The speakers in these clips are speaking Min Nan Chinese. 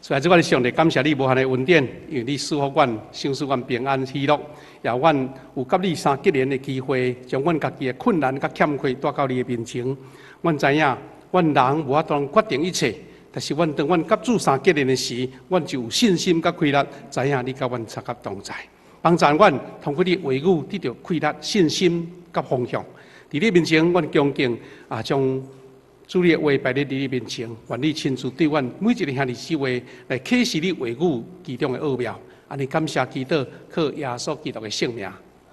所以，這阮上帝感謝你無限的恩典，因為你賜福阮，賞賜阮平安喜樂，也予阮有佮你相結連的機會，將阮家己的困難佮欠缺帶到你的面前。阮知影，阮人無法度決定一切，但是阮當阮佮主相結連的時，阮就有信心佮氣力，知影你佮阮相佮同在，幫助阮通過你話語得著氣力、信心佮方向。佇你面前，阮恭敬啊，將主你的話擺佇你面前，願你親自對阮每一个兄弟姊妹來啟示你話語其中的奧妙。按呢感謝祈禱，靠耶穌基督的聖名，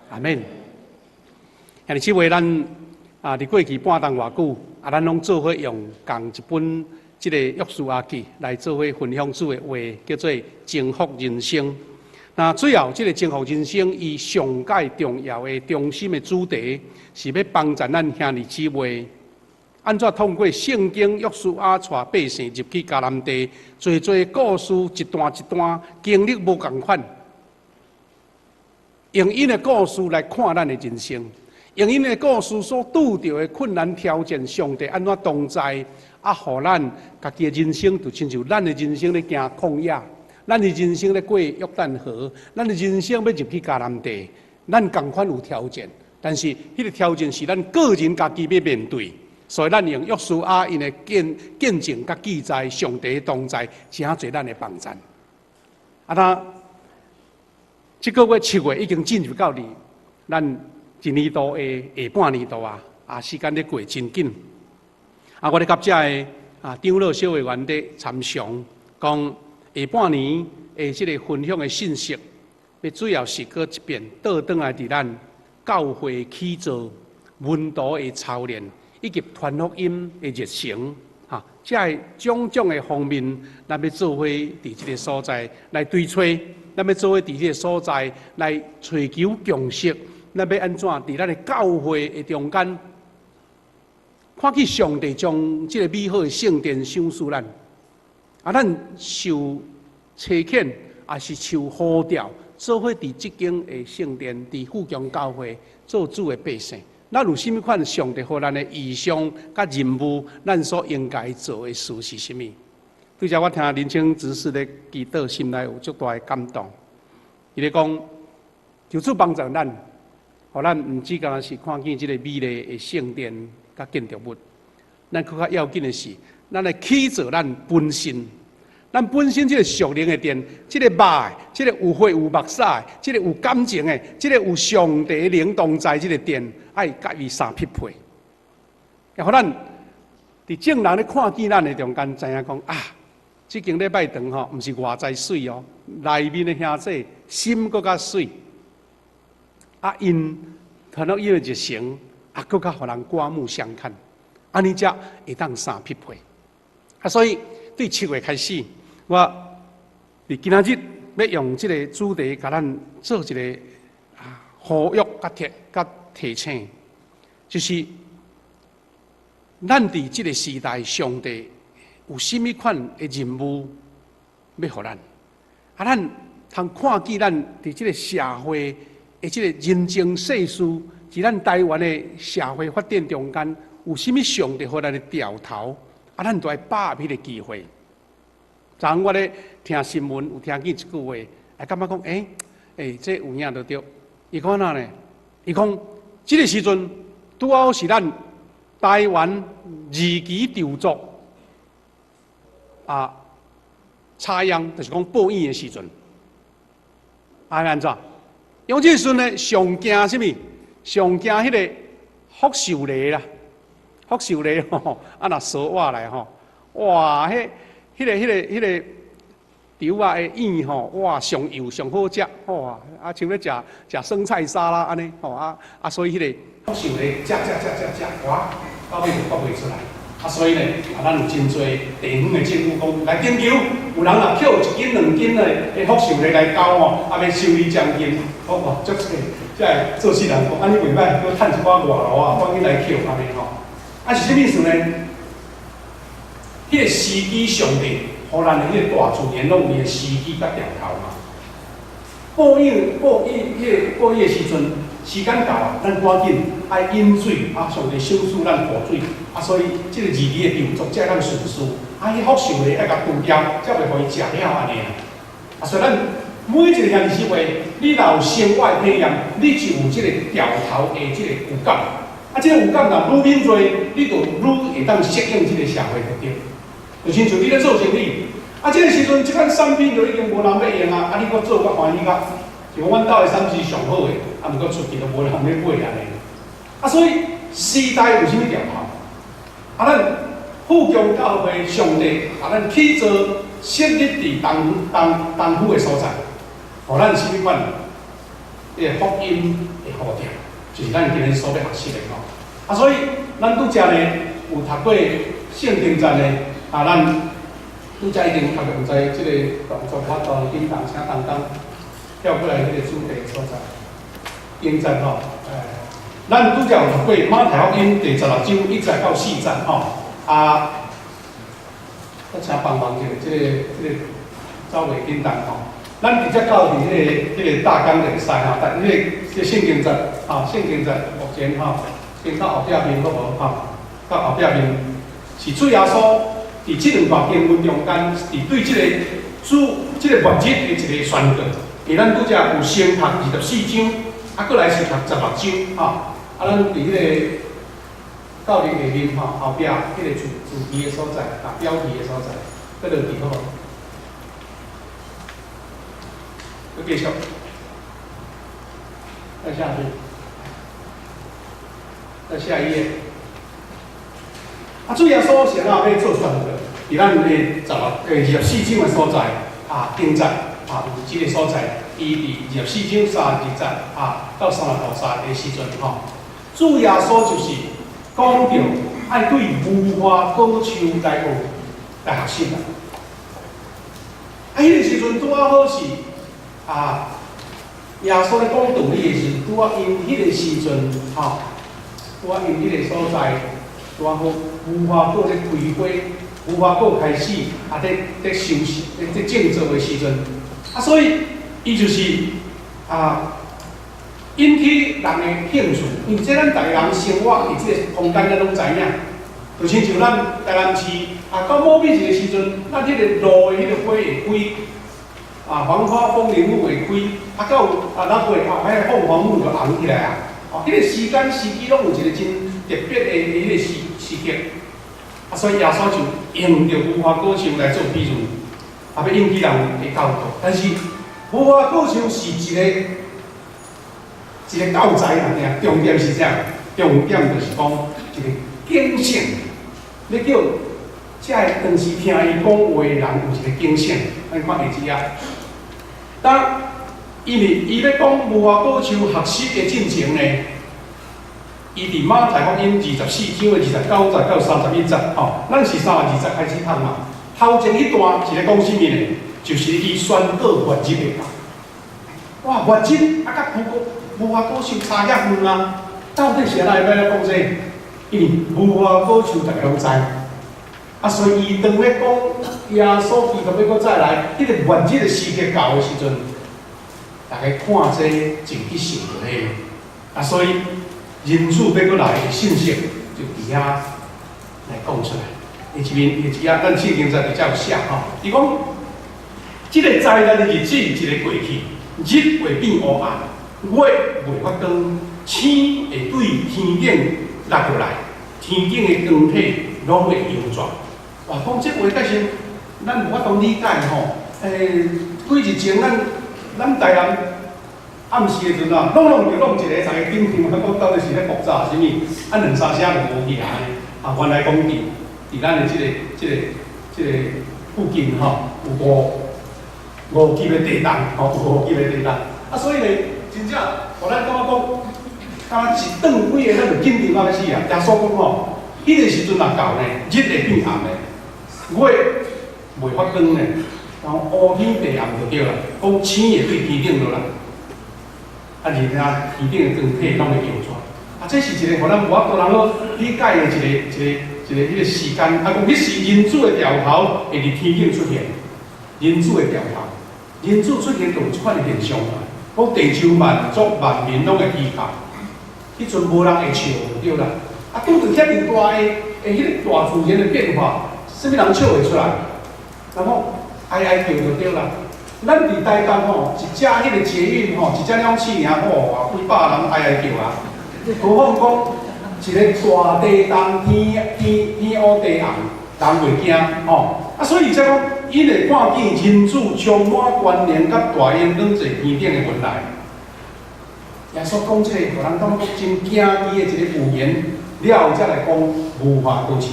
阿們。兄弟姊妹，咱啊，佇過去半冬偌久，啊，咱攏做伙用仝一本這个約書亞記來做伙分享主的話，叫做征服人生。那最後，這个征服人生，伊上蓋重要的中心的主題，是欲幫助咱兄弟姊妹，按怎通過聖經約書亞帶百姓入去迦南地，濟濟故事一段一段經歷無仝款，用𪜶的故事來看咱的人生，用𪜶的故事所拄著的困難挑戰，上帝按怎同在，啊，予咱家己的人生就親像咱的人生咧行曠野，咱的人生咧過約旦河，咱的人生欲入去迦南地，咱仝款有挑戰，但是彼个挑戰是咱個人家己欲面對。所以咱用約書亞𪜶的見見證佮記載，上帝同在，誠濟咱的幫贊。啊，那這個月7月已經進入到佇咱一年度的下半年度啊，啊，時間咧過真緊。啊，我咧佮遮的啊長老小會員咧參詳，講下半年的這个分享的信息，欲主要是閣一遍倒轉來佇咱教會起造門徒的操練，以及傳福音的熱誠，哈，這个種種的方面，咱欲做伙佇這个所在來對揣，咱欲做伙佇這个所在來尋求共識，咱欲按怎佇咱的教會的中間，看見上帝將這个美好的聖殿賞賜咱，啊，咱受差遣，抑是受呼召，做伙佇這間的聖殿，佇富強教會做主的百姓。咱有啥物款上帝予咱的異象佮任務，咱所應該做的事是啥物？拄才我聽林清執事咧祈禱，心內有足大的感動。伊咧講，求主幫助咱，予咱毋只干焦是看見這个美麗的聖殿佮建築物，咱閣較要緊的是，咱來起造咱本身。咱本身這个屬靈的殿，這个肉的，這个有血有目屎的，這个有感情的，這个有上帝靈同在這个殿，愛佮伊相匹配。也予咱佇眾人咧看見咱的中間，知影講啊，這間禮拜堂吼，毋是外在媠哦，內面的兄弟心閣較媠。啊，𪜶傳福音的熱誠，啊，閣較予人刮目相看，按呢才會當相匹配。啊，所以對7月開始，我佇今仔日欲用這个主題，共咱做一个啊呼籲、佮提、佮提醒，就是咱佇這个時代，上帝有啥物款的任務欲予咱？啊，咱通看見咱佇這个社會的這个人情世事，佇咱台灣的社會發展中間，有啥物上帝予咱的調頭？啊，咱都愛把握彼个機會。昨昏我咧聽新聞，有聽見一句話，會感覺講，欸，欸，這有影就對。伊講按怎呢？伊講，這个時陣拄好是咱台灣二期稻作啊插秧，就是講播稈的時陣。啊，按怎？因為這个時陣呢，上驚啥物？上驚彼个福壽螺啦，福壽螺吼，啊若趖活來吼，哇，彼彼个稻仔的稈吼，哇，上幼上好食，哇，啊像咧食食生菜沙拉按呢，吼啊啊，所以彼个福壽螺食食食食食，哇，到尾就發袂出來。啊，所以呢，啊，咱有真濟地方的政府講來研究，有人若抾一斤兩斤的福壽螺來交吼，啊，欲收你獎金，好無？足濟，這个做事人講，按呢袂䆀，閣趁一寡外勞啊，趕緊來抾按呢吼。啊，是啥物意思呢？彼个時機上帝，予咱的彼个大自然攏有伊的時機佮調頭嘛。播稈播稈彼个播稈的時陣，時間到啊，咱趕緊愛飲水啊，上帝賞賜咱雨水啊，所以這个二期的稻作才會當順遂。啊，彼福壽咧愛共除掉，才袂予伊食了按呢。啊，所以咱每一个兄弟姊妹，你若有生活的體驗，你就有這个調頭的這个有感。啊，這个有感若愈敏銳，你就愈會當適應這个社會就對。就親像你咧做生意，啊，這个時陣這款產品就已經無人欲用啊，啊，你閣做較歡喜較，像阮兜的產品是上好的，啊，毋過出去都無人欲買按呢。啊，所以時代有啥物調頭？啊，咱富強教會上帝啊，咱起做設立佇東東東府的所在，予咱啥物款？這个福音的呼召，就是咱今日所欲學習的吼。啊，所以咱拄才呢有讀過聖經節呢，啊，咱拄才已經讀過，毋知這个動作法度緊當，請當當跳過來彼个主題所在。經節吼，咱拄才有讀過馬太福音第16章1節到4節吼，啊，我請幫忙一下，這个走袂緊當吼。咱直接到佇彼个大綱就會使吼，但彼个聖經節，吼，聖經節目前吼，先到後壁面好無吼？到後壁面是主耶穌佇這兩段經文中間，佇對這个主這个末日的一個宣告。佇咱拄才有先讀24章，啊，閣來是讀十六章，吼。啊，咱佇彼個教練下面吼，後壁彼個主題的所在，啊，標題的所在，閣落去好無？閣繼續，再下去，再下一頁。啊，主耶穌是按怎欲做宣告？佇咱的24章的所在，啊，經節啊，有這个所在，伊佇24章32節啊到35節的時陣吼，主耶穌就是講著愛對無花果樹來學來學習啦。啊，彼个時陣拄仔好是啊，耶穌咧講道理的時陣，拄仔𪜶彼個時陣吼，拄仔𪜶彼個所在，拄仔好無花果咧開花，無花果開始啊，咧收成，咧種植的時陣，啊，所以伊就是啊，引起人的興趣，因為這咱逐个人生活佇這个空間，咱攏知影。就親像咱台南市啊，到某一個時陣，咱彼个路的彼个花會開，啊，黃花風鈴木會開，啊，到有啊，那會啊，彼個鳳凰木就紅起來啊。哦，彼個時間時機攏有一個真特別的彼個時刻。啊，所以耶穌就用著無花果樹來做比喻，啊，欲引起人的教導。但是無花果樹是一個教材爾，重點是啥？重點就是講一個警醒，欲叫這个當時聽伊講話的人有一個警醒。咱看下一頁。當因為伊欲講無花果樹學習的進程呢，伊佇馬太福音24章的29節到31節，吼，咱是32節開始讀嘛。頭前一段是咧講啥物呢？就是伊宣告末日的到。哇，末日啊，佮無花果樹差遐遠啊！到底是按怎會欲來講這個？因為無花果樹逐家攏知，啊，所以伊當咧講耶穌基督欲閣再來，彼個末日的時刻到的時陣，逐家看這就去想著彼個，啊，所以人子欲閣來的信息就佇遐來講出來。伊這邊伊這頁咱聖經節佇遮有寫吼，伊講，這个災難的日子一个過去，日會變烏暗，月袂發光，星會對天頂落落來，天頂的光體攏會搖轉。哇，講這話確實咱無法度理解吼。幾日前咱台南暗時的時陣啊，攏攏就攏一个，逐家緊張，講到底是咧爆炸啥物？啊，兩三聲就無去啊。啊，原來講佇咱的這个附近吼，有五級的地動，吼，有五級的地動。啊，所以咧，真正，予咱感覺講，敢若一轉幾个，咱就緊張到欲死啊！耶穌講吼，彼个時陣若到呢，日會變暗的，月袂發光呢，然後烏天地暗就對啦。講星會對天頂落來，啊，而且天頂的光體攏會搖轉。啊，這是一個予咱無法度人好理解的一個彼個時間。啊，講彼時人子的兆頭會佇天頂出現，人子的兆頭，人子出現就有這款的現象啊。講地球萬族萬民攏會依靠，彼陣無人會笑就對啦。啊，拄著遐爾大的彼個大自然的變化，啥物人笑會出來？人講哀哀叫就對啦。咱佇台東吼，一隻彼個捷運吼，一隻2次爾好啊，幾百人哀哀叫啊。何況講一個大地動，天天天烏地紅，人袂驚吼。啊，所以才講，𪜶會看見人子充滿權能佮大能轉坐天頂的雲來。耶穌講這個，予人感覺真驚奇的一個預言，了後才來講無花果樹。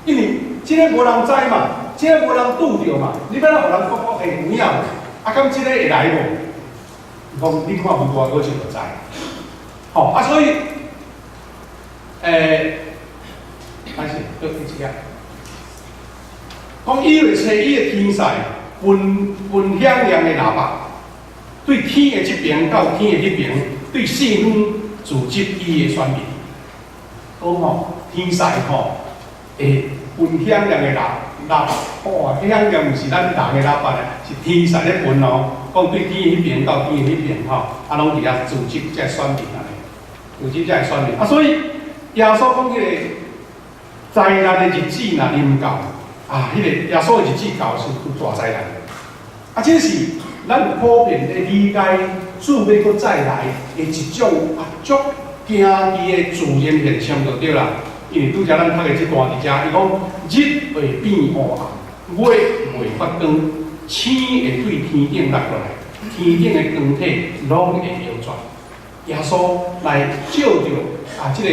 因為這個無人知嘛，這個無人拄著嘛，你欲按怎予人感覺會有影無？啊，敢這個會來無？伊講你看無花果樹就知。吼，啊，所以，歹勢，閣一下。講伊會差伊的天使，噴噴響亮的喇叭，對天的這邊到天的彼邊，對四方組織伊的選民。講吼，天使吼會噴響亮的喇叭，哇！這響亮毋是咱人的喇叭咧，是天使咧噴哦。講對天的彼邊到天的彼邊吼，啊，攏佇遐組織這個選民按呢，組織這個選民。啊，所以耶穌講彼個災難的日子若臨到，啊，彼個耶穌的日子到是有大災難。啊，這是咱普遍的理解，主欲閣再來的一種啊，足驚奇的自然現象就對啦。因為拄才咱讀的這段佇遮，伊講日會變烏暗，月袂發光，星會對天頂落落來，天頂的光體攏會搖轉。耶穌來照著啊，這個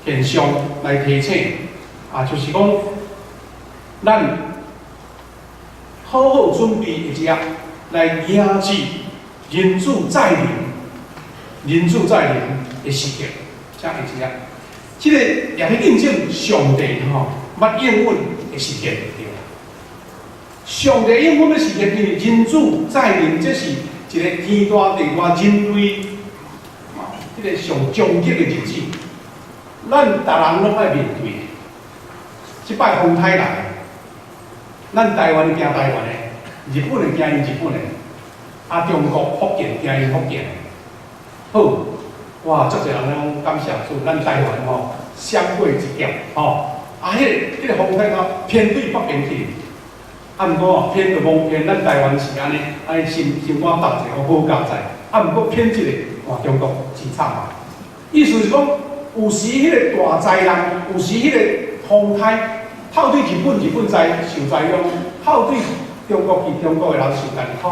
現象來提醒啊，就是講咱好好準備一下，來迎接人子再臨、人子再臨的時刻，才會知影。這個也咧印證上帝吼，捌應允的實現對啦。上帝應允的實現，因為人子再臨，這是一個天大地大人類啊，這個上終極的日子，咱逐人攏愛面對。這擺風颱來，咱台灣驚台灣的，日本的驚𪜶日本的，啊中國福建驚𪜶福建的。好，哇，足濟人攏感謝主，咱台灣吼閃過一劫吼，啊，彼個風颱吼偏對北邊去，啊，毋過偏就無偏，咱台灣是按呢，按呢心心肝搭一個好佳哉，啊，毋過偏這個，哇，中國真慘啊！意思是講，有時彼個大災難，有時彼個風颱，透對日本，日本災受災殃；透對中國去，中國的人受艱苦。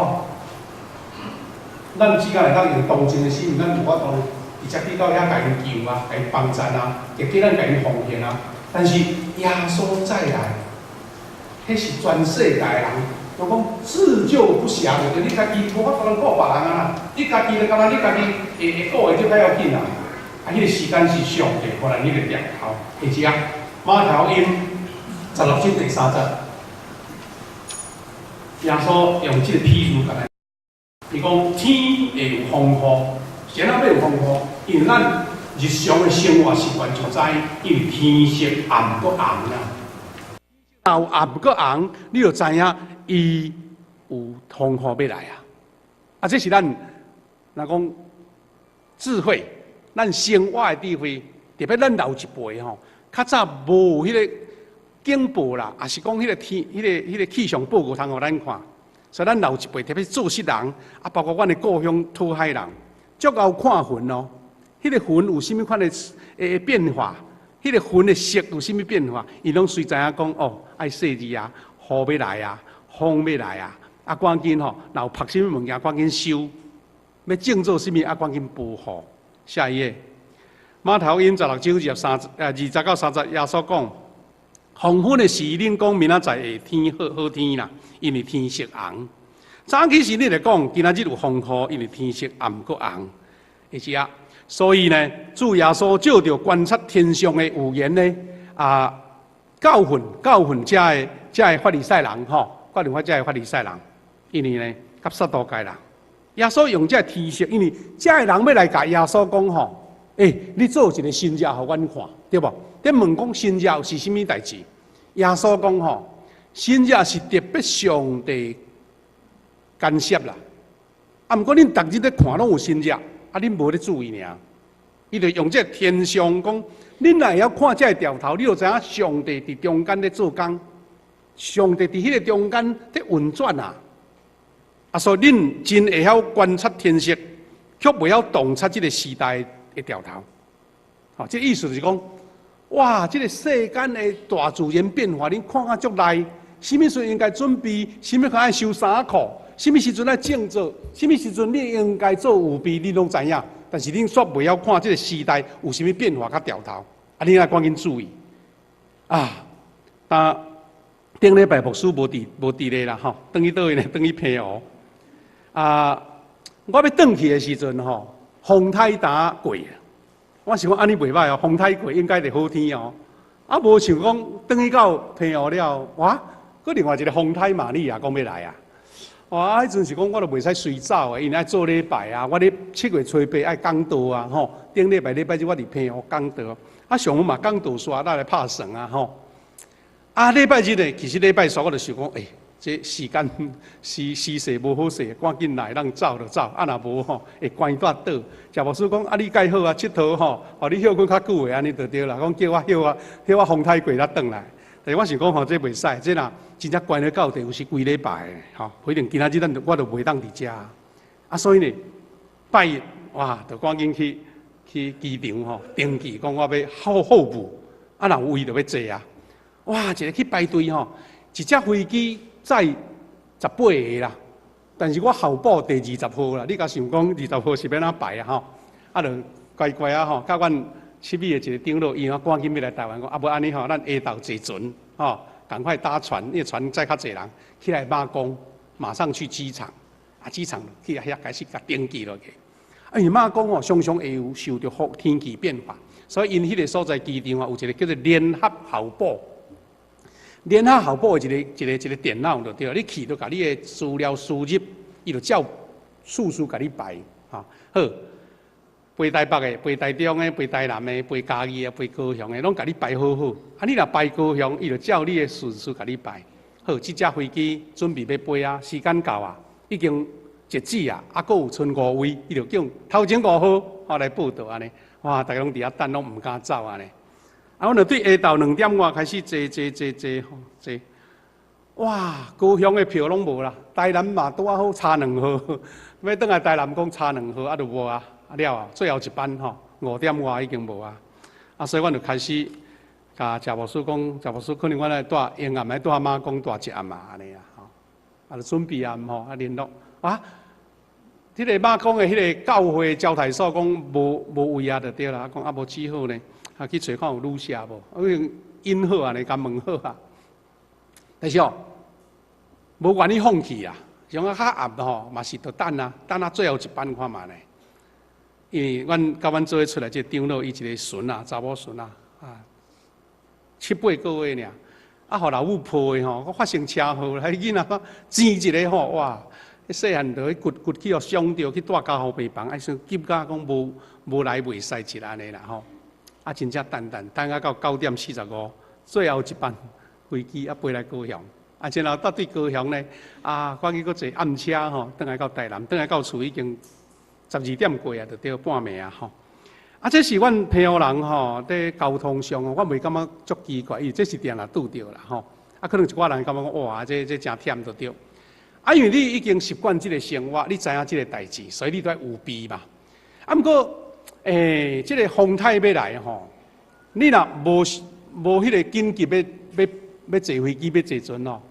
咱只間會當用同情的心，咱有法度直接去到遐共𪜶救啊，共𪜶幫贊啊，或者咱共𪜶奉獻啊。但是耶穌再來，彼是全世界的人，就講自救不暇的，就你家己無法度通顧別人啊啦，你家己就敢若你家己會會顧會就較要緊啊。啊，彼個時間是上帝予咱彼個定頭，下一頁，馬太福音16章第3節，耶穌用這個譬喻共咱，伊講天會有風雨，啥人欲有風雨？因為咱日常的生活習慣就知，因為天色暗閣紅啦。若有暗閣紅，你就知影伊有風雨欲來啊！啊，這是咱若講智慧，咱生活的智慧，特別咱老一輩吼，較早無彼個警報啦，抑是講彼個天、彼個氣象報告通予咱看，所以咱老一輩特別做事人，啊，包括阮的故鄉討海人，足𠢕看雲哦，彼個雲有啥物款的變化，彼個雲的色有啥物變化，伊攏隨知影講哦，愛細膩啊，雨欲來啊，風欲來啊，啊，趕緊吼，若有曝啥物物件，趕緊收，欲種做啥物啊，趕緊保護。下一頁，馬太福音16章23、20到30，耶穌講：黃昏的時，恁講明仔載會天好好天啦，因為天色紅。早起時恁會講今仔日有風雨，因為天色暗閣紅。會是啊，所以呢，主耶穌借著觀察天上的預言呢，啊，教訓教訓遮的法利賽人吼，教訓遮的法利賽人，因為呢，佮撒都該人，耶穌用這個天色，因為遮的人欲來共耶穌講吼，欸，你做一個神跡予阮看，對無？咧問講神跡是啥物代誌？耶穌講吼，神跡是特別上帝干涉啦。啊，毋過恁逐日咧看攏有神跡，啊，恁無咧注意爾。伊就用這個天象講，恁若會曉看這个兆頭，你就知影上帝佇中間咧做工，上帝佇彼个中間咧運轉啊！啊，所以恁真會曉觀察天色，卻袂曉洞察這个時代的兆頭。吼，這個意思就是講，哇！這个世間的大自然變化，恁看甲足內，啥物時陣應該準備，啥物時陣愛收衫褲，啥物時陣愛靜坐，啥物時陣你應該做預備，你攏知影。但是恁卻袂曉看這个時代有啥物變化佮兆頭，啊！恁愛趕緊注意啊！但頂禮拜牧師無佇咧啦吼，轉去佗位呢？轉去澎湖。啊！我欲轉去的時陣吼，風颱焦過啊！我想講按呢袂䆀哦，風颱過應該會好天哦。啊，無想講轉去到澎湖了，哇！閣另外一个風颱瑪利亞講欲來啊！哇！彼陣是講我都袂使隨走的，因為愛做禮拜啊，我咧7月初8愛講道啊，吼。頂禮拜禮拜日我佇澎湖講道，啊上午嘛講道煞，咱來拍算啊，吼。啊，禮拜日呢，其實禮拜煞我就想講，欸，這時間時時勢無好勢，趕緊來當走就走，啊若無吼會關蹛倒。謝牧師講，啊你蓋好啊，𨑨迌吼，予你歇睏較久的按呢就對啦。講叫我歇啊，歇我風颱過才轉來。但是我想講吼，這袂使，這若真正關了到地，有時規禮拜的吼，不一定今仔日咱我就袂當佇遮。啊，所以呢，拜一哇，就趕緊去機場吼登記，講我欲候補，啊若有位就欲坐啊。哇，一个去排隊吼，一隻飛機載18個啦，但是我候補第20號啦，你共想講20號是欲按怎排啊吼？啊，就乖乖啊吼，佮阮七美的一个長老，伊趕緊欲來台灣，講啊無按呢吼，咱下晝坐船吼，趕快搭船，因為船載較濟人，起來媽宮，馬上去機場，啊機場去遐開始共登記落去。啊，因為媽宮哦，常常會有受著風天氣變化，所以𪜶彼個所在機場啊，有一個叫做聯合候補。聯合候補的一個電腦就對，你去就共你的資料輸入，伊就照順序共你排，吼。好，飛台北的、飛台中的、飛台南的、飛嘉義的、飛高雄的，攏共你排好好。啊，你若排高雄，伊就照你的順序共你排。好，這架飛機準備欲飛啊，時間到啊，已經截止啊，啊，閣有賰五位，伊就叫頭前五號吼來報到按呢。哇，逐家攏佇遐等，攏毋敢走按呢。啊，阮就對下晝2點外開始坐坐坐坐吼坐，哇，高雄的票攏無啦，台南嘛拄仔好差2號，欲轉來台南講差兩號啊，就無啊，啊了啊，最後一班吼5點外已經無啊，啊，所以阮就開始共謝牧師講，謝牧師可能阮愛蹛下暗愛蹛媽宮蹛一暗啊，按呢啊，吼，啊，就準備啊，吼，啊聯絡啊，彼个媽宮的彼个教會招待所講無位啊，就對啦，講啊無只好呢。啊，去揣看有旅社無？已經印好啊，呢，共問好啊。但是哦，無願意放棄啊。像啊較暗吼，嘛是著等啊，等啊最後一班看覓呢。因為阮佮阮做伙出來這個長老，伊一个孫啊，查某孫啊，啊，七八個月爾，啊，予老母抱的吼，閣發生車禍，彼囡仔生一个吼，哇！細漢就彼骨骨去予傷著，去蹛加護病房，愛算急甲講無來袂使一按呢啦吼。啊，真正等等等啊到9點45，最後一班飛機啊飛來高雄，啊，然後到對高雄呢，啊，趕緊閣坐暗車吼，轉來到台南，轉來到厝已經12點過啊，就對半暝啊吼。啊，這是阮澎湖人吼，佇交通上哦，我袂感覺足奇怪，因為這是定定拄著啦吼。啊，可能一寡人感覺講哇，這誠忝就對。啊，因為你已經習慣這个生活，你知影這个代誌，所以你都愛預備嘛。啊，毋過，欸，這个風颱欲來吼，你若無彼个緊急欲坐飛機欲坐船吼，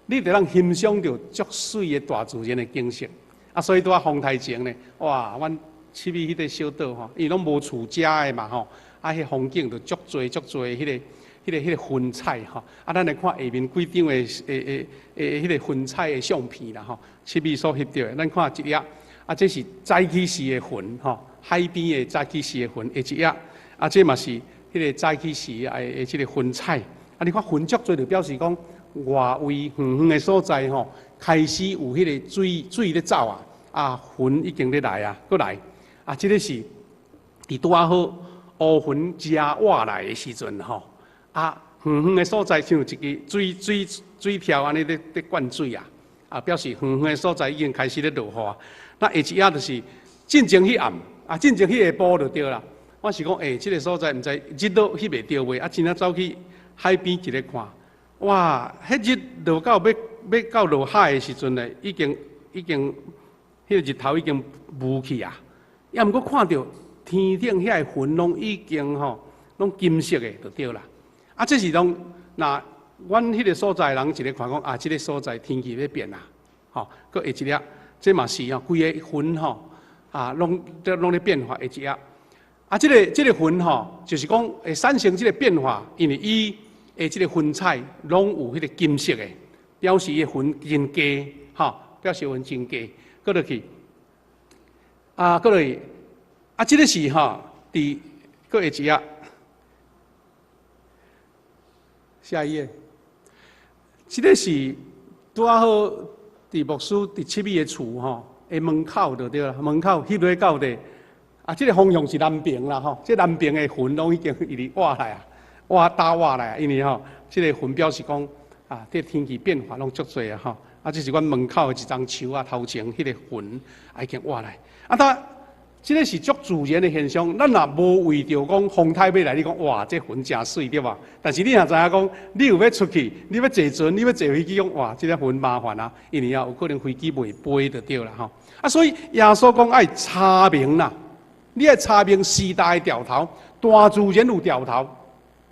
你就通欣賞著足媠的大自然的景色。啊，所以拄仔風颱前呢，哇，阮七美彼个小島吼，伊攏無厝遮的嘛吼，啊，彼風景就足濟足濟彼个雲彩吼。啊，咱來看下面幾張的彼個雲彩的相片啦吼，七美所翕著的，咱看一頁，啊，這是早起時的雲吼。海邊的早起時的雲，下一頁，啊，這嘛是彼个早起時的這个雲彩。啊，你看雲足濟，就表示講外圍遠遠的所在吼，開始有彼个水咧走啊，啊，雲已經咧來啊，閣來。啊，這个是佇拄仔好烏雲遮倚來的時陣吼，啊，遠遠的所在像一个水柱按呢咧灌水啊，啊，表示遠遠的所在已經開始咧落雨。那下一頁就是進前彼暗。啊，進前彼下晡就對啦。我是講，欸，這个所在毋知日落翕會著未？啊，真正走去海邊一个看，哇！彼日落到欲欲到落海的時陣咧，已經已經，彼个日頭已經無去啊！抑毋過看著天頂遐个雲攏已經吼，攏金色的就對啦。啊，這是講，若阮彼个所在人一个看講啊，這个所在天氣欲變啊，吼，閣下一粒，這嘛是吼，規个雲吼，啊，攏攏咧變化下一粒。啊，這个雲吼，就是講會產生這个變化，因為伊的這个雲彩攏有彼个金色的，表示伊的雲真低，吼，表示雲真低。閣落去，啊，閣落去，啊，這个是吼，佇閣下一頁，下一頁，這个是拄仔好佇牧師佇七米的厝吼，的門口就對啦，門口翕落到底。啊，這个方向是南邊啦吼，這南邊的雲攏已經一直倚來啊，倚打倚來啊，因為吼，這个雲表示講啊，這天氣變化攏足濟啊吼。啊，這是阮門口的一叢樹仔頭前，彼个雲已經倚來。啊，但這个是足自然的現象，咱若無為著講風颱欲來，你講哇，這雲誠媠對無？但是你若知影講，你有欲出去，你欲坐船，你欲坐飛機，講哇，這个雲麻煩啊，因為啊，有可能飛機袂飛就對啦吼。啊，所以耶穌講愛查明啦。你愛查明時代的潮頭，大自然有潮頭，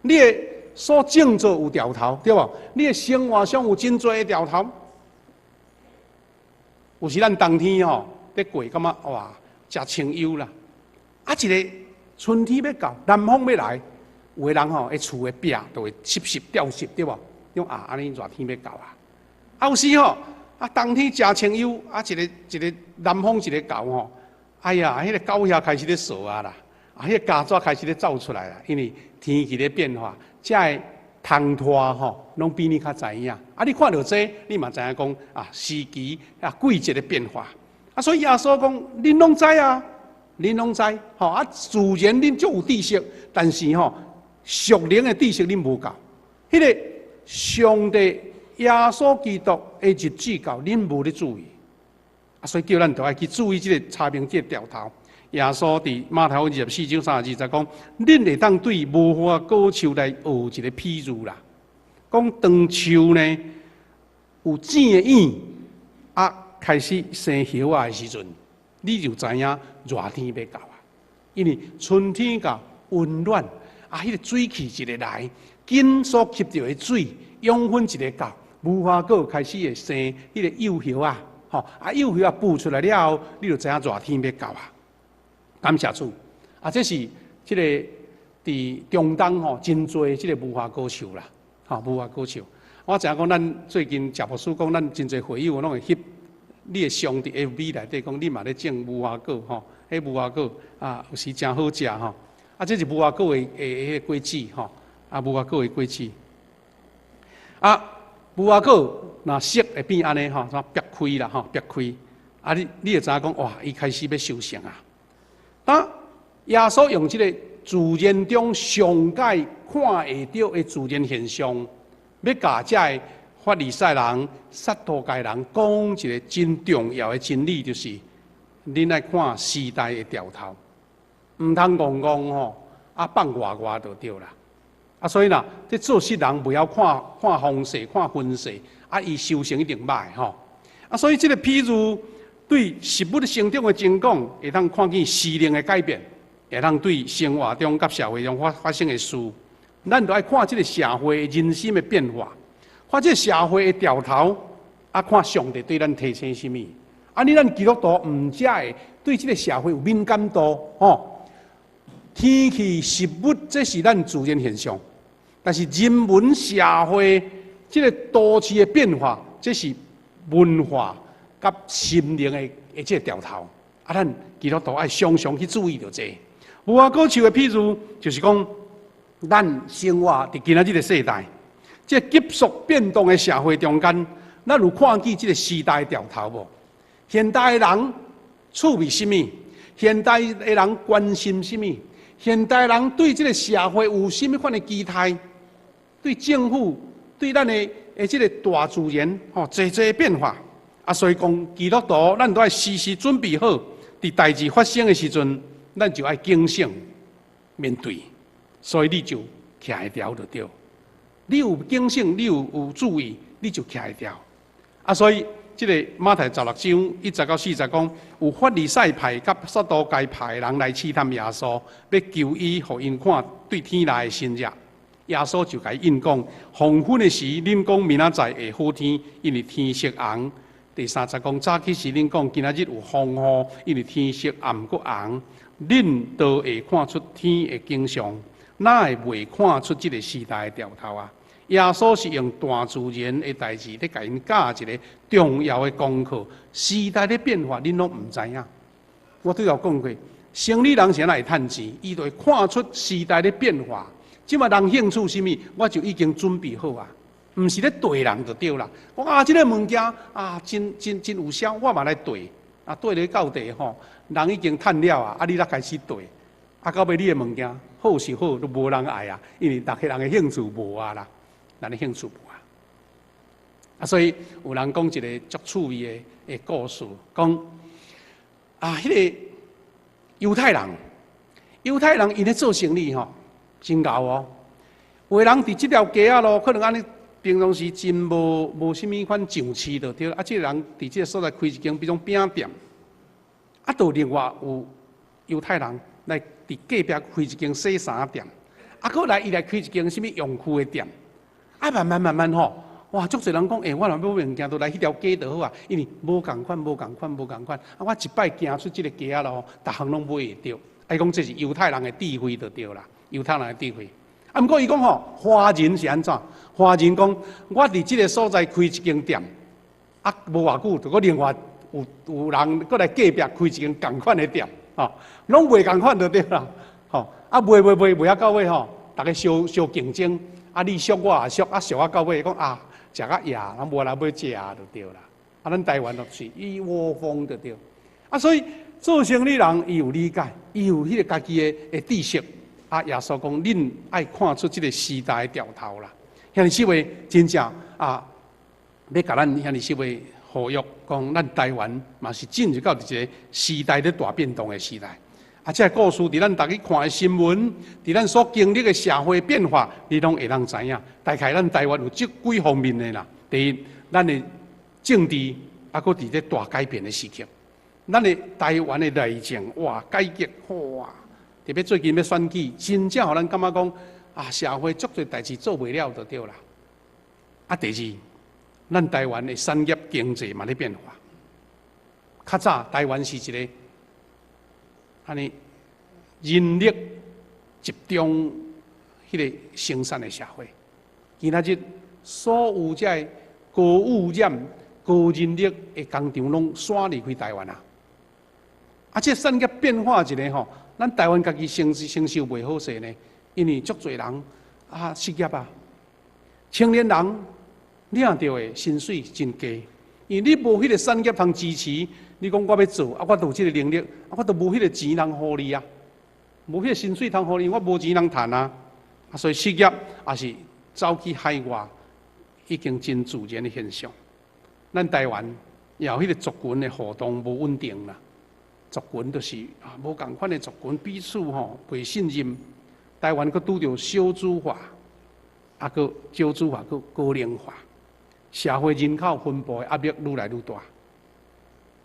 你的所種作有潮頭，對無？你的生活上有真濟的潮頭。有時咱冬天吼，咧過感覺哇，誠清幽啦。啊，一个春天欲到，南風欲來，有的人吼，彼厝的壁就會濕濕掉濕，對無？講啊，按呢熱天欲到啊。啊，有時吼，啊，冬天誠清幽，啊，一个一个南風一个到吼。哎呀，彼个狗遐開始咧趖啊啦，啊，彼个曱甴開始咧走出來啦，因為天氣咧變化，遮个蟲蟶吼，攏比你較知影。啊，你看著這，你嘛知影講啊，時期啊，季節的變化。啊，所以耶穌講，恁攏知啊，恁攏知，吼啊，自然恁足有知識，但是吼，屬靈的知識恁無夠。彼个上帝耶穌基督的日子到，恁無咧注意。啊，所以叫咱著愛去注意這个查明這个潮頭。耶穌佇馬太福音24章32節講，恁會當對無花果樹來學一个譬喻啦。講當樹呢有剪的影，啊開始生葉仔的時陣，你就知影熱天欲到啊。因為春天到溫暖，啊，彼个水汽一个來，根所吸著的水養分一个到，無花果開始會生彼个幼葉仔。吼，啊，幼葉仔浮出來了後，你就知影熱天欲到啊！感謝主，啊，這是這个佇中東吼真濟這个無花果樹啦，吼，無花果樹。我知影講，咱最近食牧師講，咱真濟會友攏會翕你的相佇 FB 內底講，你嘛咧種無花果吼，彼無花果啊，有時誠好食吼。啊，這是無花果的的彼个果子吼，啊，無花果的果子。啊。無花果若熟會變按呢吼，怎煏開啦吼，煏開。啊，你會知影講哇，伊開始欲收成啊。當耶穌用這个自然中上蓋看會著的自然現象，欲共遮个法利賽人、撒都該人講一个真重要的真理，就是恁愛看時代的潮頭，毋通戇戇吼，啊放外外就對啦。啊，所以啦，這做事人袂曉看看風勢、看雲勢，啊，伊收成一定䆀吼。啊，所以這个譬喻對食物成長的情況，會當看見時令的改變，會當對生活中佮社會中發發生的事，咱著愛看這个社會人心的變化，看這个社會的潮頭，啊，看上帝對咱提醒啥物。啊，你咱基督徒毋才會對這个社會有敏感度，吼。天氣、食物，這是咱自然現象；但是人文社會這个都市的變化，這是文化佮心靈的的這个潮頭。啊，咱基督徒愛常常去注意著這个。無花果樹的譬喻，就是講咱生活佇今仔這个世代，這個急速變動的社會中間，咱有看見這个時代潮頭無？現代的人趣味啥物？現代的人關心啥物？現代人對這个社會有啥物款的期待？對政府、對咱的的這个大自然，吼，濟濟變化。啊，所以講基督徒，咱都愛時時準備好，佇代誌發生的時陣，咱就愛警醒。面對，所以你就徛會牢就對。你有警醒，你有注意，你就徛會牢。啊，所以這個馬太16章1節到4節講，有法利賽派佮撒都該派的人來試探耶穌，欲求伊予𪜶看對天來的神跡。耶穌就共𪜶講：黃昏的時，恁講明仔載會好天，因為天色紅。第三節講，早起時恁講今仔日有風雨，因為天色暗閣紅。恁都會看出天的景象，哪會袂看出這個時代的兆頭啊？耶穌是用大自然的代誌，咧共𪜶教一个重要的功課。時代的變化，恁攏毋知影。我拄有講過，生理人是按怎會趁錢？伊就會看出時代的變化。這馬人興趣啥物，我就已經準備好啊。毋是咧綴人就對啦。講啊，這个物件啊，真真真有效，我嘛來綴。啊，綴咧到底吼，人已經趁了啊，啊，你才開始綴。啊，到尾你的物件好是好，都無人愛啊，因為逐个人的興趣無啊啦。咱的興趣無啊，啊，所以有人講一个足趣味的故事，講啊，彼个猶太人，猶太人𪜶咧做生意吼，真𠢕哦。有的人佇這條街仔路，可能按呢平常時真無啥物款上市就對。啊，這个人佇這个所在開一間，比如講餅店，啊，就另外有猶太人來佇隔壁開一間洗衫店，啊，閣來伊來開一間啥物用具的店。啊，慢慢慢慢吼，哇！足濟人講，欸，我若欲買物件，都來彼條街就好啊，因為無仝款，無仝款，無仝款。啊，我一擺行出這个街仔路，逐項攏買會著。啊，伊講這是猶太人的智慧就對啦，猶太人的智慧。啊，毋過伊講吼，華人是按怎？華人講，我佇這个所在開一間店，啊，無偌久，就閣另外有人閣來隔壁開一間仝款的店，吼，攏賣仝款就對啦，吼，啊，賣賣賣賣啊到尾吼，逐家相相競爭。啊！你俗我也俗，啊俗啊到尾講啊，食甲野，人無人欲食就對啦。啊，咱台灣就是一窩蜂就對。啊，所以做生意人伊有理解，伊有彼个家己的知識。啊，耶穌講，恁愛看出這个時代的兆頭啦。兄弟姊妹，真正啊，欲共咱兄弟姊妹呼籲，講咱台灣嘛是進入到一个時代咧大變動的時代。啊，這个故事佇咱逐日看的新聞，佇咱所經歷的社會變化，你攏會當知影。大概咱台灣有這幾方面的啦。第一，咱的政治猶閣佇咧大改變的時刻，咱的台灣的內政哇改革哇，特別最近欲選舉，真正予咱感覺講啊，社會足濟代誌做袂了就對啦。啊，第二，咱台灣的產業經濟嘛咧變化。較早台灣是一个按呢人力集中彼个生產的社會，今仔日所有這个高污染、高人力的工廠攏徙離開台灣啊！啊，這產業變化一个吼，咱台灣家己承受袂好勢呢，因為足濟人啊失業啊，青年人領著的薪水真低，因為你無彼个產業通支持。你講我欲做，啊，我都有這个能力，啊，我都無彼个錢通予你啊，無彼个薪水通予你，我無錢通趁啊，啊，所以失業也是走去海外，已經真自然的現象。咱台灣也有彼个族群的互動無穩定啦，族群就是啊無仝款的族群彼此吼袂信任。台灣閣拄著少子化，啊，閣少子化，閣高齡化，社會人口分布的壓力愈來愈大。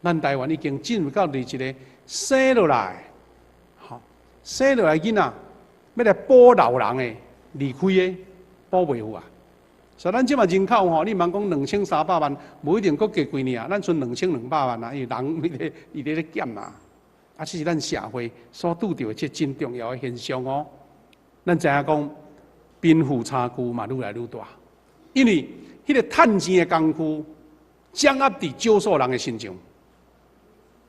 咱台灣已經進入到佇一个生落來，吼生落來囡仔，欲來補老人的離開的補袂赴啊！所以咱這馬人口吼，你毋通講2300萬，無一定閣加幾年啊，咱賰2200萬啊，因為人伊咧減啊。啊，這是咱社會所拄著的這真重要的現象哦。咱知影講貧富差距嘛愈來愈大，因為彼个趁錢的工具掌握佇少數人的身上。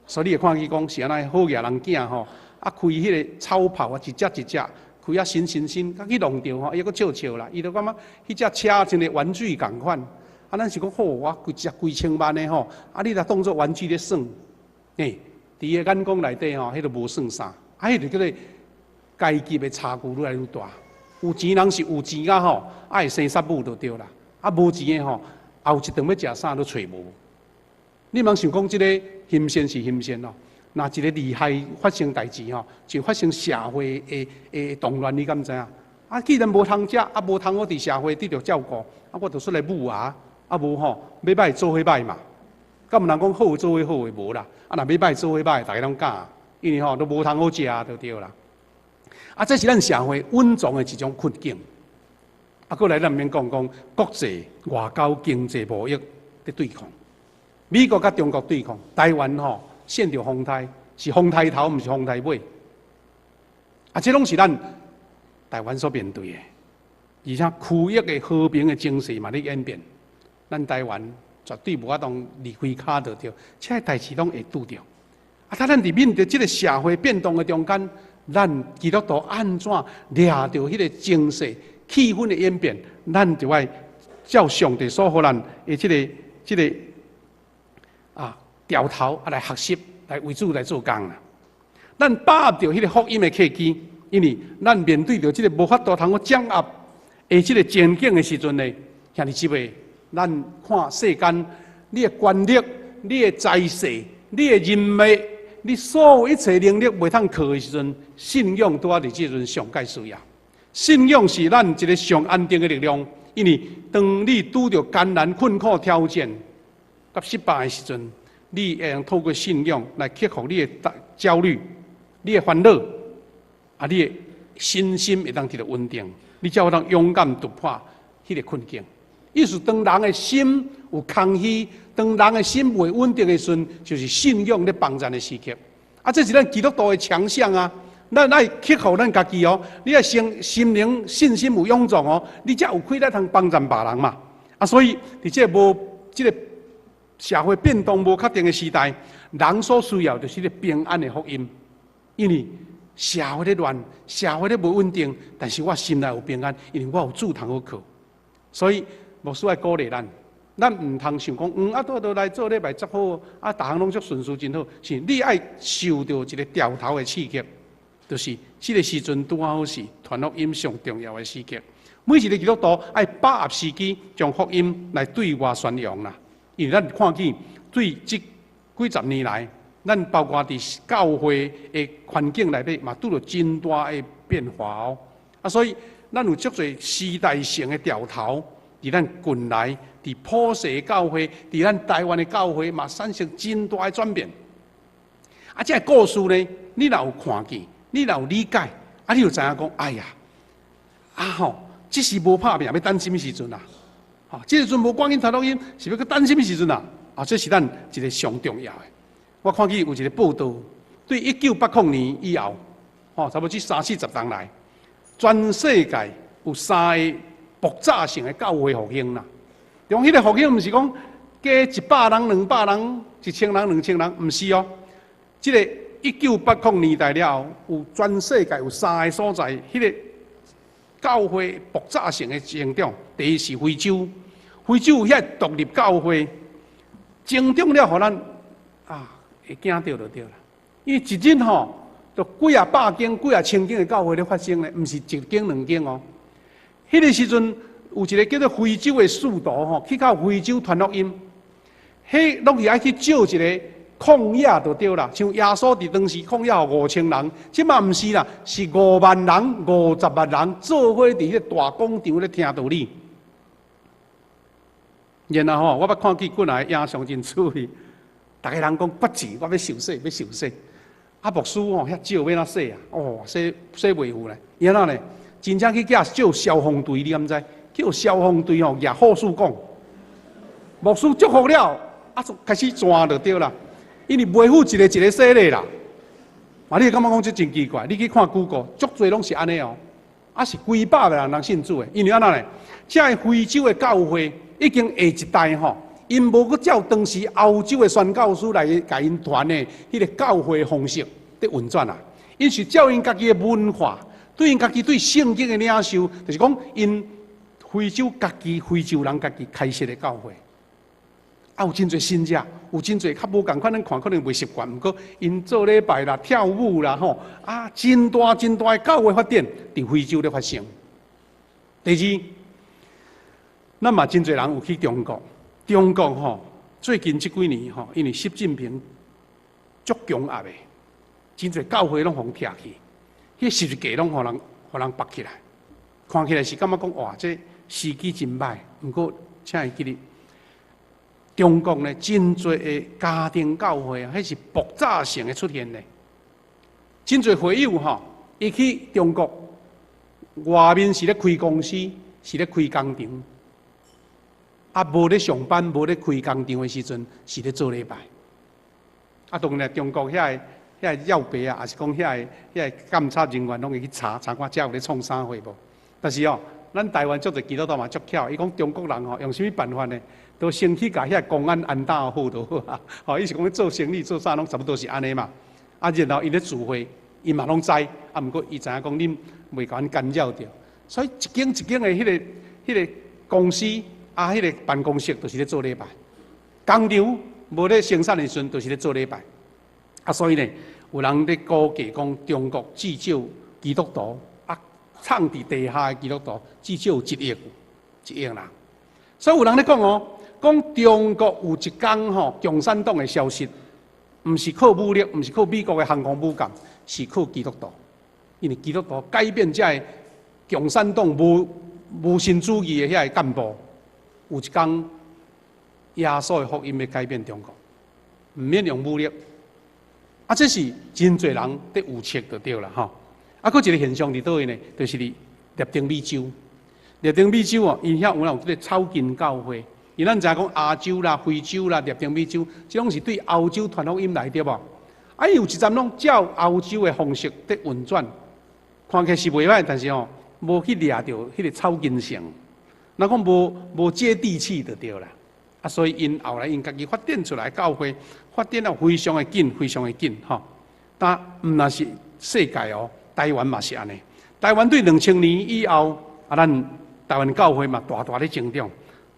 所以你會看見講是按怎好額人囝吼，啊開彼個草炮啊，一隻一隻開啊新新新，佮去弄著吼，伊閣笑笑啦。伊就感覺彼隻車像個玩具仝款。啊，咱是講好，我規隻幾千萬的吼，啊，你若當做玩具咧耍，欸，佇伊的眼光內底吼，彼個無算啥，啊，彼就叫做階級的差距愈來愈大。有錢人是有錢甲吼，愛生殺母就對啦。啊，無錢的吼，後一頓欲食啥都揣無。你毋通想講這个欣羨是欣羨咯。若一个厲害發生代誌吼，就發生社會的動亂，你敢知影？啊，既然無通食，啊無通好佇社會得著照顧，啊我就出來舞啊，啊無吼，欲䆀做伙䆀嘛。敢有人講好做伙好的無啦？啊若欲䆀做伙䆀，逐家攏敢，因為吼都無通好食就對啦。啊，這是咱社會隱藏的一種困境。啊，過來咱毋免講講國際外交、經濟貿易的對抗，美國佮中國對抗，台灣吼陷著風颱，是風颱頭，毋是風颱尾。啊，這攏是咱台灣所面對的，而且區域的和平的情勢嘛咧演變，咱台灣絕對無法度離開跤就對，這个代誌攏會拄著。啊，咱佇面對這个社會變動的中間，咱基督徒按怎掠著彼个情勢、氣氛的演變，咱就愛照上帝所予咱的這个調頭啊來學習，來為主來做工啦。咱把握著彼个福音的契機，因為咱面對著這个無法度通好掌握的這个前景的時陣呢，兄弟姊妹，咱看世間，你的權力、你的財勢、你的人脈，你所有一切能力袂通靠的時陣，信仰拄仔佇這陣上蓋需要。信仰是咱一个上安定的力量，因為當你拄著艱難、困苦、挑戰、佮失敗的時陣，你會用透過信仰來克服你的焦慮、你的煩惱，啊，你的信心會當得著穩定，你才有當勇敢突破彼个困境。意思當人的心有空虛，當人的心袂穩定的時陣，就是信仰咧幫贊的時刻。啊，這是咱基督徒的強項啊！咱愛克服咱家己哦，你愛心心靈信心有勇壯哦，你才有氣力通幫贊別人嘛。啊，所以佇這個無這个社會變動無確定的時代，人所需要就是個平安的福音。因為社會咧亂，社會咧無穩定，但是我心內有平安，因為我有主通好靠。所以牧師愛鼓勵咱，咱毋通想講，啊，倒倒來做禮拜足好，啊，逐項攏足順遂真好。是你愛受著一个調頭的刺激，就是這个時陣拄好是傳福音上重要的時刻。每一个基督徒愛把握時機，將福音來對外宣揚啦。因為咱看見對這幾十年來，咱包括佇教會的環境內底，嘛拄著真大的變化哦。啊，所以咱有足濟時代性的調頭，佇咱近來，佇普世教會，佇咱台灣的教會，嘛產生真大的轉變。啊，這个故事呢，你若有看見，你若有理解，啊，你就知影講，哎呀，啊吼，這是無拍拚，欲等啥物時陣啊？吼，這個時陣無趕緊傳福音，是欲閣等啥物時陣啊？啊，這是咱一个上重要的。我看見有一个報道，對1980年以後，吼，差不多這三四十年來，全世界有三个爆炸性的教會復興啦。用彼个復興，毋是講加100人、200人、1000人、2000人，毋是哦。這个1980年代了後，有全世界有三个所在，彼个教會爆炸性的成長。第一是非洲，非洲有遐獨立教會成長了，予咱啊會驚著就對啦。因為一日吼，就幾仔百間、幾仔千間的教會咧發生咧，毋是一間兩間哦。彼个時陣有一个叫做非洲的使徒吼，去到非洲傳福音，彼攏是愛去借一个曠野就對啦。像耶穌佇當時曠野5000人，這馬毋是啦，是5萬人、50萬人做伙佇彼个大廣場咧聽道理。然後吼，我捌看見幾若个影像真趣味，逐家人講決志，我欲受洗，欲受洗。啊，牧師吼遐少欲按怎洗啊？哦，洗洗袂赴咧。伊按怎咧？真正去叫借消防隊，你敢知？叫消防隊吼，舉護士講，牧師祝福了，啊，就開始轉就對啦。因為袂赴一个一个洗禮啦。嘛，你會感覺講這真奇怪？你去看 Google，足濟攏是按呢哦。啊，是幾百萬人信主的，因為按怎咧？這个非洲的教會已經下一代吼，𪜶無閣照當時歐洲的宣教師來共𪜶傳的彼个教會方式佇運轉啊。𪜶是照𪜶家己的文化，對𪜶家己對聖經的領受，就是講𪜶非洲家己非洲人家己開設的教會。啊，有真濟信者，有真濟較無仝款，咱看可能袂習慣，毋過𪜶做禮拜啦、跳舞啦，吼啊，真大真大的教會發展佇非洲咧發生。第二，咱嘛真濟人有去中國，中國吼最近這幾年吼，因為習近平足強壓的，真濟教會攏予人拆去，彼十字架攏予人拔起來，看起來是感覺講哇，這時機真歹。毋過，請會記得，中國呢真濟的家庭教會啊，彼是爆炸性的出現的。真濟會友吼，伊去中國外面是咧開公司，是咧開工廠，啊，無咧上班，無咧開工廠的時陣，是咧做禮拜。啊，當然中國遐個藥白啊，抑是講遐個監察人員，攏會去查查看遮有咧創啥貨無。但是哦，咱台灣足濟基督徒嘛足巧，伊講中國人吼用啥物辦法呢？都先去共遐個公安安搭好就好啊。吼，伊是講咧做生意做啥攏差不多是按呢嘛。啊，然後伊咧聚會，伊嘛攏知，啊，毋過伊知影講恁袂共阮干擾著，所以一間一間的彼個公司啊，彼個辦公室，就是咧做禮拜。工廠無咧生產的時陣，就是咧做禮拜。啊，所以呢，有人咧估計講，中國至少基督徒啊，藏佇地下的基督徒至少有1億，1億人。所以有人咧講哦，講中國有一天吼，共產黨會消失，毋是靠武力，毋是靠美國的航空母艦，是靠基督徒。因為基督徒改變這个共產黨無神主義的遐个幹部，有一天耶穌的福音欲改變中國，毋免用武力。啊，這是真濟人佇預測就對啦吼。啊，閣一个現象佇佗位呢？就是佇拉丁美洲。拉丁美洲哦，𪜶遐有這个草根教會。因咱知影講亞洲啦、非洲啦、拉丁美洲，這攏是對歐洲傳福音來對無？啊，伊有一站攏照歐洲的方式佇運轉，看起來是袂歹，但是吼，無去掠著彼个草根性，若講無接地氣就對啦。啊，所以𪜶後來𪜶家己發展出來教會，發展得非常的緊，非常的緊吼。但毋若是世界哦，台灣嘛是按呢。台灣對2000年以後，啊，咱台灣教會嘛大大咧成長。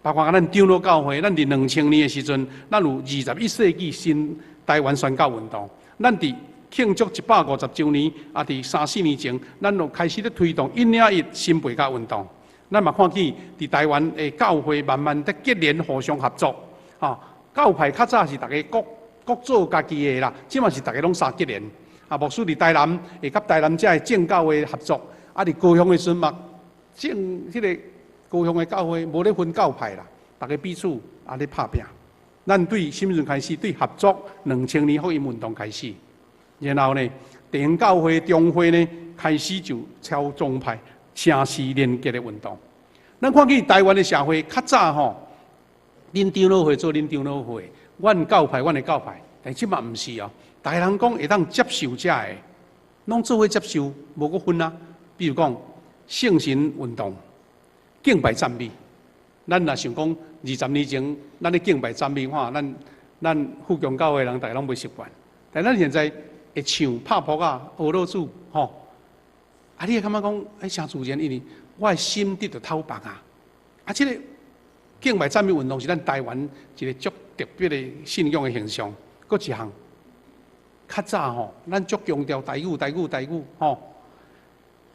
包括咱長老教會，咱佇2000年的時陣，咱有21世紀新台灣宣教運動。咱佇慶祝150週年，啊，佇三四年前，咱就開始咧推動一領一新背教運動。咱嘛看見佇台灣的教會慢慢咧結連互相合作，吼，教派較早是逐家各各做家己的啦，這馬是逐家攏相結連。啊，牧師佇台南會佮台南遮的正教會合作，啊，佇高雄的時陣嘛，正彼个高雄的教會無咧分教派啦，逐家彼此啊咧拍拚。咱對啥物時陣開始？對合作2000年福音運動開始，然後呢，地方教會中會呢開始就超宗派城市連結的運動。咱看見台灣的社會較早吼，恁長老會做恁長老會，阮教派阮的教派，但這馬毋是哦。逐家人講會當接受遮的，攏做伙接受，無閣分啊。比如講聖神運動、敬拜讚美，咱若想講20年前，咱咧敬拜讚美話，咱富強教會的人逐家攏袂習慣。但咱現在會唱拍噗仔、學老主吼，啊，你會感覺講，欸，誠自然，因為我的心得著透放啊。啊，這个敬拜讚美運動是咱台灣一個足特別的信仰的現象。閣一項，較早吼，咱足強調台語、台語、台語吼。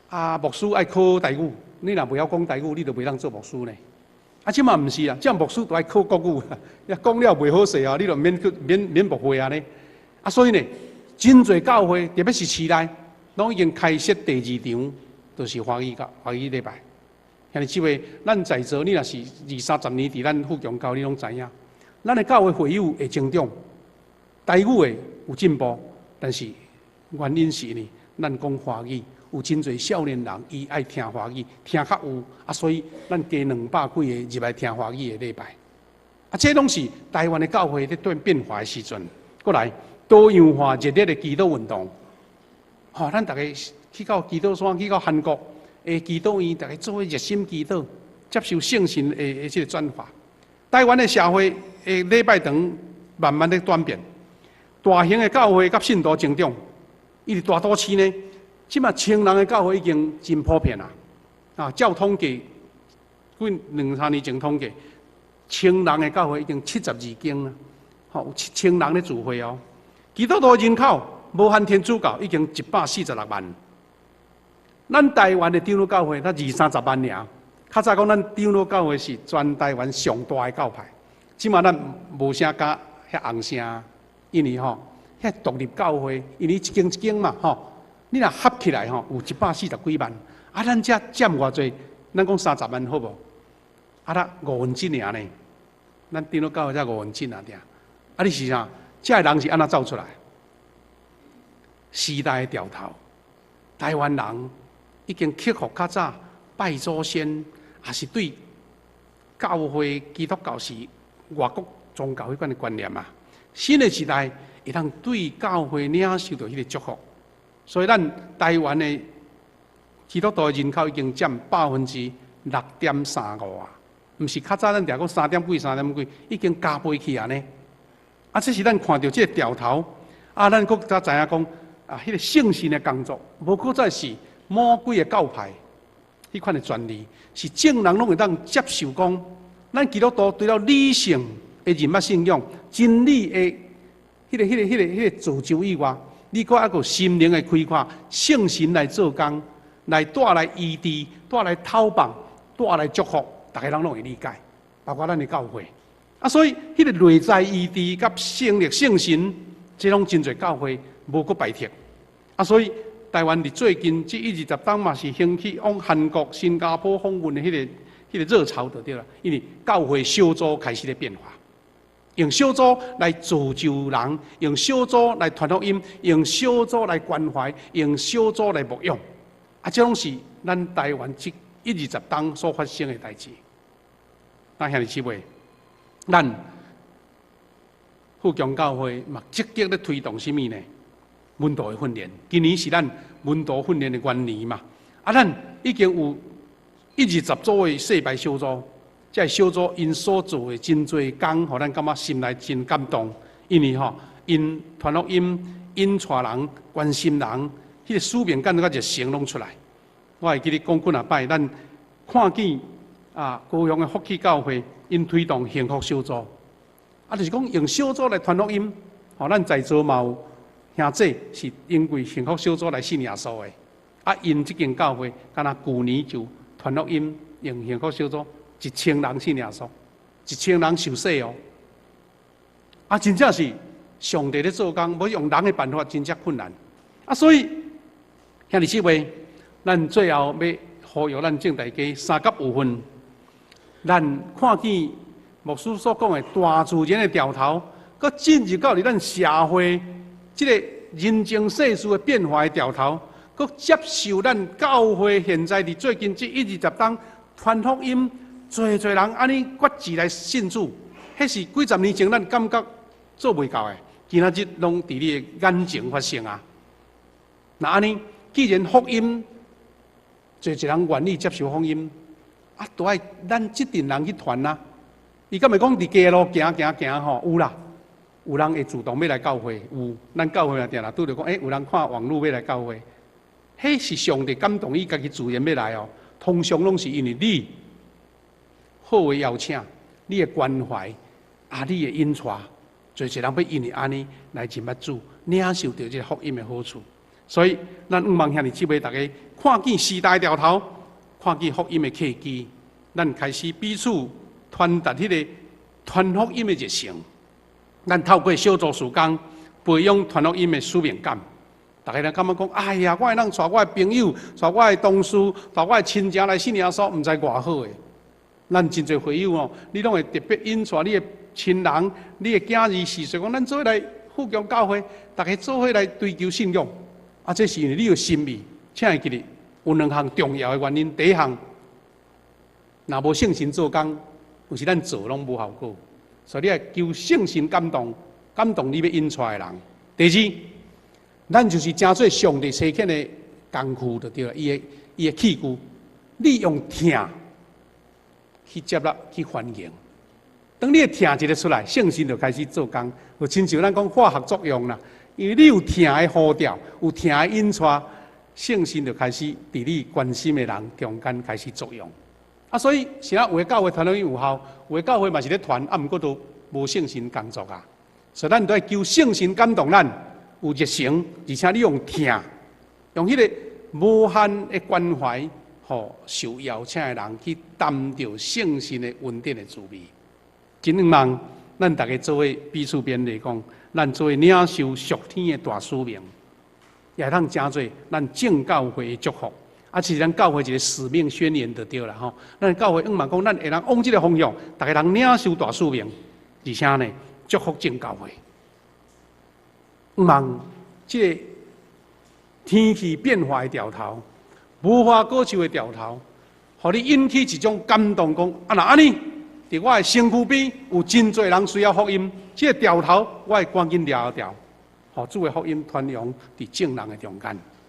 啊，牧師愛考台語，你若袂曉講台語，你就袂當做牧師呢。啊，這馬毋是啊，這牧師都愛考國語，啊，講了袂好勢啊，你就免去免免牧會啊呢。啊，所以呢，真濟教會，特別是市內，攏已經開設第二場，就是華語教華語禮拜。兄弟姊妹，咱在座，你若是二三十年佇咱富強教，你攏知影，咱的教會會友會增長，台語的有進步，但是原因是呢，咱講華語有真濟少年人，伊愛聽華語，聽較有啊，所以咱加200幾个入來聽華語的禮拜。啊，這攏是台灣的教會咧轉變化的時陣。過來多樣化熱烈的祈禱運動，吼，咱逐家去到祈禱山，去到韓國的祈禱院，逐家做伙熱心祈禱，接受聖神的這个轉化。台灣的社會的禮拜堂慢慢咧轉變，大型的教會佮信徒增長，伊佇大都市呢，這馬千人的教會已經真普遍啦。啊，照統計，幾兩三年前統計，千人的教會已經72間啦，吼，有7000人咧聚會哦。基督徒人口無含天主教，已經146萬。咱台灣的長老教會才二三十萬爾，較早講咱長老教會是全台灣上大的教派，這馬咱無啥敢遐紅聲，因為吼，遐獨立教會，因為一間一間嘛，吼，你若合起來吼，有140幾萬。啊，咱遮佔偌濟？咱講30萬好無？啊，咱五分之爾呢？咱長老教會才五分之爾爾。啊，你是啥？這个人是按怎走出來？時代的掉頭，台灣人已經克服較早拜祖先，也是對教會基督教是外國宗教彼款的觀念啊。新的時代會當對教會領受著彼个祝福，所以咱台灣的基督徒的人口已經佔6.35%啊，毋是較早咱定講三點幾、三點幾，已經加倍去啊呢。啊，這是咱看著這个掉頭，啊，咱閣才知影講啊，彼个聖神的工作，無閣再是魔鬼的教派，彼款的權利，是眾人攏會當接受講，咱基督徒除了理性的認捌信仰、真理的彼个造就以外，你閣猶閣心靈的開闊，聖神來做工，來帶來醫治，帶來透放，帶來祝福，逐个人攏會理解，包括咱的教會。啊，所以彼个內在醫治佮聖力聖神，這攏真濟教會無閣排斥。啊，所以台灣佇最近這一二十冬嘛是興起往韓國、新加坡訪問的彼个熱潮就對啦，因為教會小組開始咧變化，用小組來造就人，用小組來傳福音，用小組來關懷，用小組來牧養。啊，這攏是咱台灣這一二十冬所發生的代誌。那兄弟姊妹，咱富強教會嘛積極咧推動啥物呢？門徒的訓練。今年是咱門徒訓練的元年嘛。啊，咱已經有一二十組的世拜小組，這个小組𪜶所做的真濟工，予咱感覺心內真感動。因為吼，𪜶傳福音、引帶人、關心人，彼个使命感佮熱誠攏出來。我會記得講幾若擺，咱看見啊，高雄的福氣教會，𪜶推動幸福小組，啊，就是講用小組來傳福音。吼，咱在座嘛有兄姊是因為幸福小組來信耶穌的，啊，𪜶這間教會，敢若舊年就傳福音，用幸福小組1000人信耶穌，1000人受洗哦。啊，真正是上帝咧做工，欲用人的辦法真正困難。啊，所以兄弟姊妹，咱最後欲呼籲咱眾大家相佮有份，咱看見牧師所講的大自然的掉頭，閣進入到佇咱社會這个人情世事的變化的掉頭，閣接受咱教會現在佇最近這一二十冬傳福音，濟濟人按呢決志來信主，彼是幾十年前咱感覺做袂到的，今仔日攏佇你的眼前發生啊！若按呢，既然福音濟濟人願意接受福音，啊，都愛咱這陣人去傳啊！伊敢會講佇街路行行行吼，有啦，有人會主動欲來教會，有，咱教會也定啦，拄著講，欸，有人看網路欲來教會，彼是上帝感動伊家己自然欲來哦。通常攏是因為你好的邀請，你的關懷，啊，你的引帶，濟濟人欲因為按呢來認捌主，領受著這个福音的好處。所以，咱向望兄弟姊妹逐家看見時代掉頭，看見福音的契機，咱開始彼此傳達彼个傳福音的熱誠。咱透過小組事工，培養傳福音的使命感。逐家人感覺講：哎呀，我會當帶我的朋友、帶我的同事、帶我的親情來信耶穌，毋知偌好的。咱真濟會友哦，你攏會特別引帶你的親人、你的囝兒，是說講咱做伙來富強教會，逐家做伙來追求信仰。啊，這是因為你有心意。請會記得有兩項重要的原因。第一項，若無聖神做工，有時咱做攏無效果。所以你愛求聖神感動，感動你欲引帶的人。第二，咱就是成做上帝差遣的工具就對了，伊的器具，你用疼去接納、去歡迎。當你的疼一个出來，聖神就開始做工，就親像咱講化學作用啦。因為你有疼的呼召，有疼的引帶，聖神就開始佇你關心的人中間開始作用。啊，所以是啊，有的教會傳福音有效，有的教會嘛是咧傳，啊，毋過都無聖神工作啊。所以咱都愛求聖神感動咱，有熱誠，而且你用疼，用彼个無限的關懷，予受邀請的人去擔著聖神的恩典的滋味。真向望，咱逐家做伙彼此勉勵講，咱做伙領受屬天的大使命，也會當成做咱眾教會的祝福。啊，其實咱教會一个使命宣言就對啦吼。咱教會向望講，咱會當往這个方向，逐家人領受大使命，而且呢，祝福眾教會。望這个天氣變化的兆頭，無花果樹的兆頭，予你引起一種感動，講啊，若按呢，佇我的身軀邊有真濟人需要福音，這个兆頭我會趕緊掠牢，予主的福音傳揚佇眾人的中間。